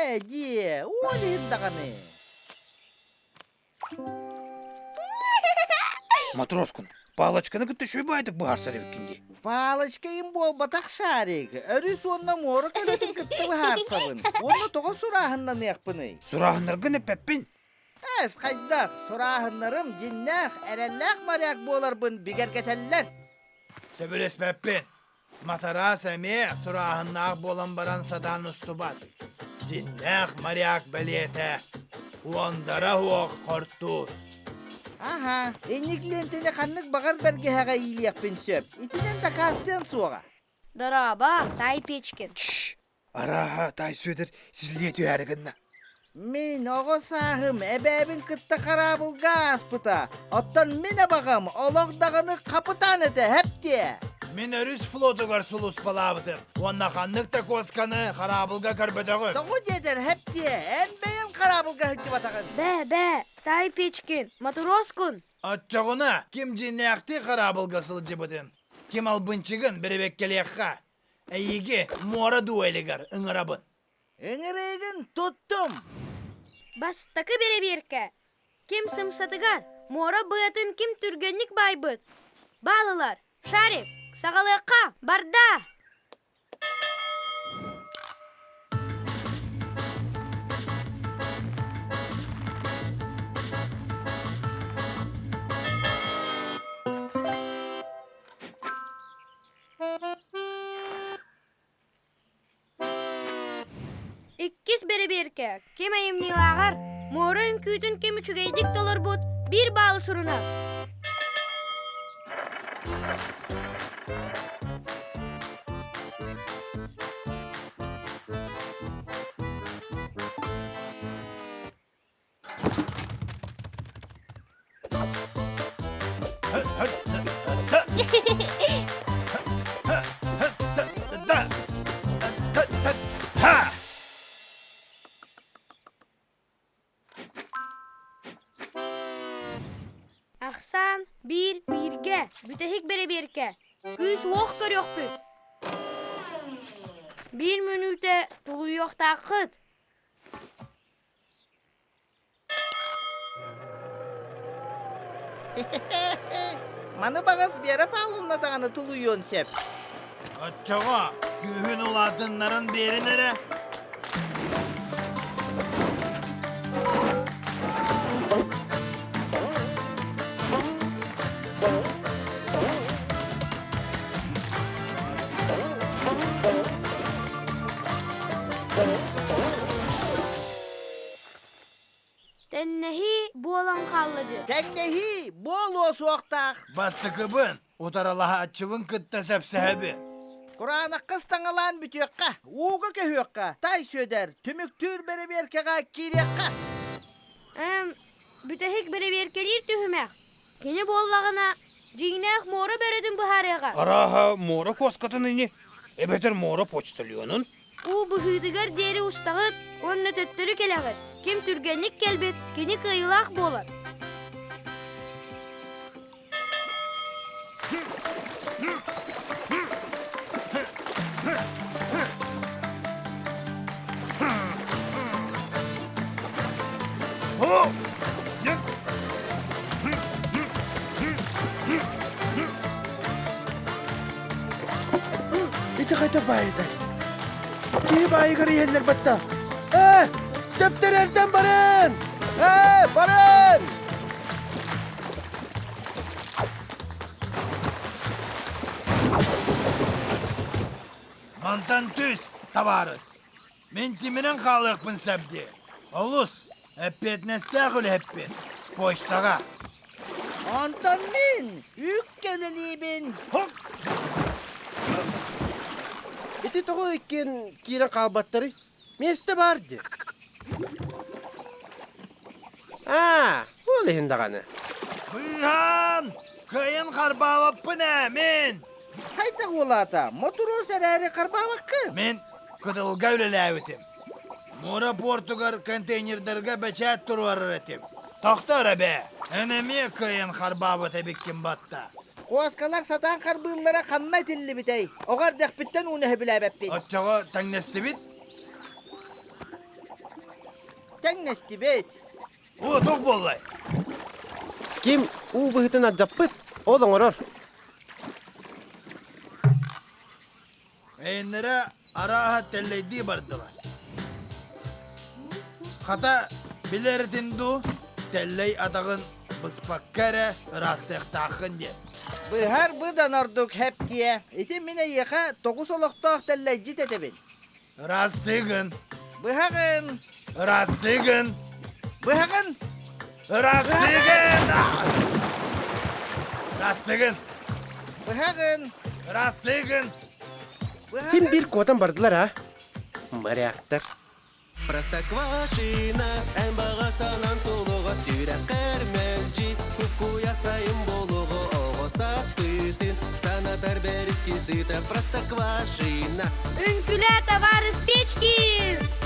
Ээ, дии, ол иһин даҕаны. Матроскун, палочканы кытта үчүгэй баайдык быһаарсар эбиккин дии. Палочка им буолбатах шарик. Өрүс уонна муора көлөтүн кытта быһаарсабын. Уонна тоҕо сурааһыннаныахпыный? Сурааһыннаргын эппэппин. Эс, хайдах? Сурааһыннарым дьиннээх, эрэллээх моряк буоларбын бигэргэтэллэр. Сөбүлэспэппин. Матараас эмиэ сурааһыннаах буолан баран сатаан устубат. Дьиннээх моряк бэлиэтэ. Уондара уох хортуус. Аһа, инник лиэнтэни ханнык баҕар бэргэһэҕэ иилиэхпин сөп. Итинэн дакаастыам суоҕа. Дорообо, Тай Печкин. Арааһа, Таай Сүөдэр силлиэ түһээри гынна. Мин оҕо сааһым эбээбин кытта хараабылга ааспыта. Оттон мин абаҕам олох даҕаны хапытаан этэ, һэптиэ. Мин өрүс флотугар сулууспалаабытым уонна ханнык да куосканы хараабылга көрбөтөҕүм. Тоҕо диэтэр һэптиэ, эн бэйэҥ хараабылга сылдьыбатаҕын. Бээ, бээ, Таай Печкин, матроскун. Оччоҕуна ким дьиҥнээхтии хараабылга сылдьыбытын, ким албынчыгын бэрэбиэккэлиэххэ. Эйиги муора дуэлигэр ыҥырабын. Ыҥырыыгын туттум. Бастакы бэрэбиэркэ. Ким сымсатыгар, муора быатын ким түргэнник баайбыт? Баалылар, Шарик, саҕалыахха, барда! Иккис бэрэбиэркэ ким айымньылааҕар, муора үҥкүүтүн ким үчүгэйдик толорбут биир баалы сурунар. Ахсаан биир бииргэ, бүтэһик бэрэбиэркэ. Күүс-уох көрүөхпүт. Биир мүнүүтэ тулуйуохтааххыт. Маны баҕас Вера Павловна даҕаны тулуйуон сөп. Оччоҕо күүһүн улаатыннаран биэрин эрэ. Тэннэһии буолан хаалла дии. Тэҥнэһии буолуо суохтаах. Бастакыбын, утарылаһааччыбын кытта сөпсөһөбүн. Кураанахха ыстаҥалаан бүтүөххэ, ууга көһүөххэ, Тай Сүөдэр, түмүктүүр бэрэбиэркэҕэ киириэххэ. Эм, бүтэһик бэрэбиэркэлиир түһүмэх. Кини буоллаҕына, дьиҥнээх муора бөрөтүн быһаарыаҕа. Арааһа, муора куоскатын ини, эбэтэр муора почтальонун. Уу быһыытыгар диэри устаҕыт уонна төттөрү кэлэҕит. Ким түргэнник кэлбит, кини кыайыылаах буолар. Ити хайта баайытай? Киһи баайыгар иһэллэр батта. Ээ, төптөрөрдөн барын! Ээ, барын! Мантан түс, табаарыс. Мин тимирэн хаалыахпын сөп дии. Олус эппиэтинэстээх үлэһиппин. Почтаҕа. Онтон мин үккэ үлэлиибин. Ити тоҕо иккиэн киирэн хаалбаттарый? Миэстэ баар дии. Аа, ол иһин даҕаны. Быыһаан! Кыайан харбаабаппын ээ, мин! Хайдах уолаата, мотуруос эрээри харбаабаккын? Мин кытылга үлэлээбитим. Муора португар контейнердарга бэчээт туруорар этим. Тохтор эбээ, эн эмиэ кыайан харбаабат эбиккин батта. Куоскалар сатаан харбыыллара ханна этиллибитэй? Оҕо эрдэхпиттэн ууну сөбүлээбэппин. Оччоҕо тэҥнэстибит? Тэҥнэстибит. Оо, туох буоллай? Ким уу быһытын алдьаппыт, ол оҥорор. Эйиннэрэ арааһа тэллэйдии бардылар. Хата, билэритин дуу, тэллэй атаҕын быспакка эрэ ыраастыахтааххын диэн. Быһар быдан ордук хэптиэ. Ити мин эйиэхэ тоҕус олохтоох тэллэйдьит этэбин. Ыраастыгын. Быһаҕын. Ыраастыгын. Быһаҕын. Ыраастыгын. Ыраастыгын. Быһаҕын. Ыраастыгын. Син биир куотан бардылар а? Моряктар. Простоквашино, эн баҕа санаан тулуҕа сүрэххэр мэлдьи кукуйа сайын буолуоҕа оҕо саспытын санатар бэриски сыта Простоквашино. Үҥкүлээ, товарищ Печкин!